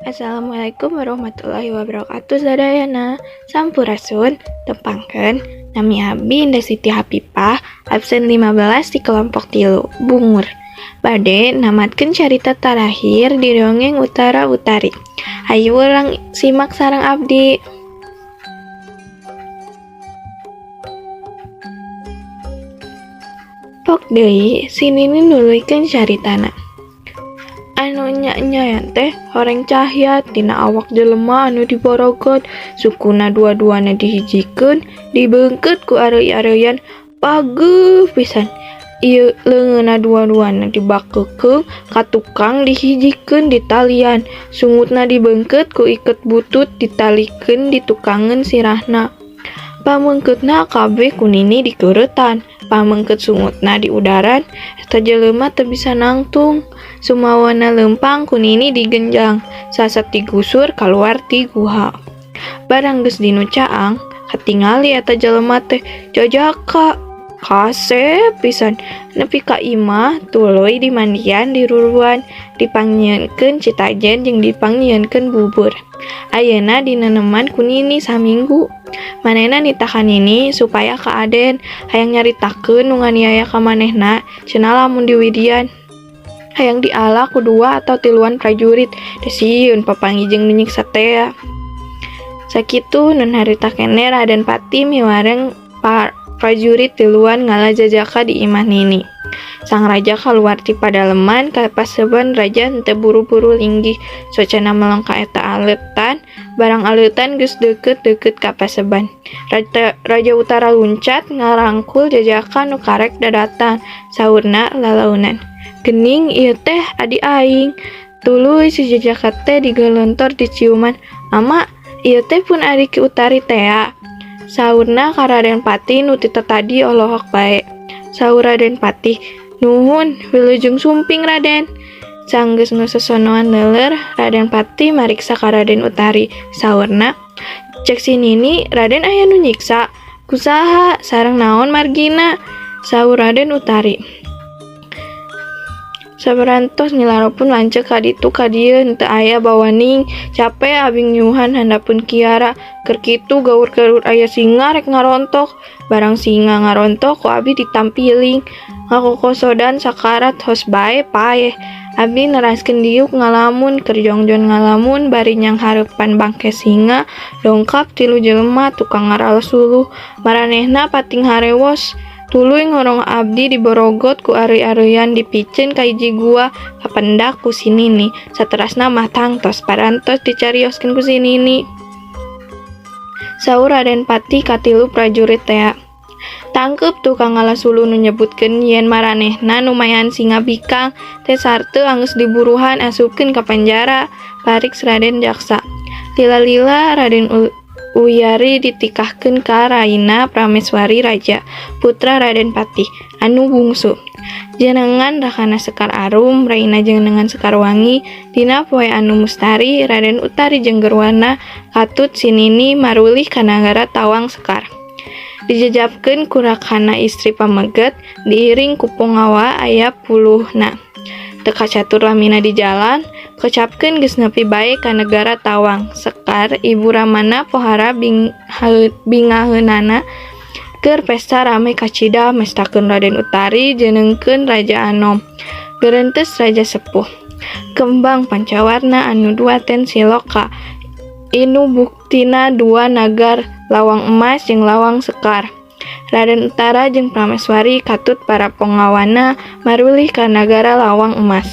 Assalamualaikum warahmatullahi wabarakatuh sadayana. Sampurasun, tepangkeun nami abdi Indah Siti Hapipah, absen 15 di kelompok 3, Bungur. Bade namatkeun carita tarakhir di dongeng Utara Utari. Hayu urang simak sareng abdi. Pok deui si Nini nuluykeun caritana. Anu nya-nyayan teh horeng cahya tina awak jelema anu diborogot, sukuna dua-duana dihijikeun, dibeungkeut ku areuy-areuyan, pageuh pisan. Ieu leungeunna dua-duana dibakeukeuh ka tukang dihijikeun di talian, sungutna dibeungkeut ku iket butut ditalikeun ditukangeun sirahna. Pameungkeutna kabeh ku Nini dikeuretan, pameungkeut sungutna diudaran, eta jelema teu bisa nangtung. Sumawana leumpang ku Nini digenjang, sasat digusur kaluar ti guha. Barang geus dinu caang, katingali eta jelema teh jajaka, kasep pisan. Nepi ka imah tuluy dimandian diruruan, dipangnyieunkeun citajen jeung dipangnyieunkeun bubur. Ayeuna dineneman ku Nini saminggu. Manehna nitah ka Nini supaya ka Aden hayang nyaritakeun nu nganiaya ka manehna cenah lamun diwidian. Hayang diala ku dua atau tiluan prajurit, da sieun papanggih jeung nu nyiksa tea. Sakitu nun harita keneh Raden Pati miwareng prajurit tiluan ngala jajaka di imah Nini. Sang raja kaluar ti padaleman ka paseban raja henteu buru-buru linggih socana melong ka eta aleutan, barang aleutan geus deukeut-deukeut ka paseban. Raja Utara luncat ngarangkul jajaka nu karek dadatang, saurna lalaunan. Gening ieu teh adi aing. Tuluy si jajaka teh digelontor diciuman. Ama, ieu teh pun adi Ki Utari tea. Saurna ka Raden Patih nu ti tatadi olohok bae. Saur Raden Patih, nuhun wilujeng sumping Raden. Sanggeus nu sosonoan leueur, Raden Patih mariksa ka Raden Utari. Saurna, cek si Nini, Raden aya nu nyiksa. Ku saha sareng naon margina? Saur Raden Utari. Sabarantos ngilaropun lanceuk ka ditu ka dieu henteu aya bawaning, cape abi nyuhan handapeun Kiara. Keur kitu gaur-gaur aya singa rek ngarontok, barang singa ngarontok ku abi ditampiling. Ngakokosodan sakarat hos bae paeh. Abi neraskeun diuk ngalamun, keur jongjon ngalamun bari nyanghareupan bangke singa, dongkap tilu jelema tukang ngaraos suluh. Maranehna pating harewos. Tuluy ngorong abdi diborogot ku areuy-areuyan dipiceun ka hiji gua kapendak ku si Nini. Saterasna mah tangtos parantos dicarioskeun ku si Nini. Saur Raden Patih katilu prajurit tea. Tangkep tukang ngala suluh nu nyebutkeun yen maranehna nu mayan singa bikang teh sarteu anggeus diburuhan asupkeun ka panjara, pariks Raden Jaksa. Lila-lila Raden Uyari ditikahkeun ka Raina Prameswari Raja, putra Raden Patih, anu bungsu. Jenengan rakana Sekar Arum, Raina jenengan Sekar Wangi, dina poe anu mustari, Raden Utari jeung garwana katut si Nini marulih ka nagara Tawang Sekar. Dijejapkeun ku rakana istri pameget, diiring ku pongawa aya puluhna. Teu kacatur lamina di jalan, kecapkeun geus nepi bae ka negara Tawang Sekar. Ibu ramana pohara bingaheunana keur pesta rame kacida mestakeun Raden Utari jenengkeun Raja Anom. Gerentes Raja Sepuh. Kembang pancawarna anu duaten siloka. Inu buktina dua nagar Lawang Emas jeung Lawang Sekar. Raden Utara jeung Prameswari katut para pongawana marulih ka nagara Lawang Emas.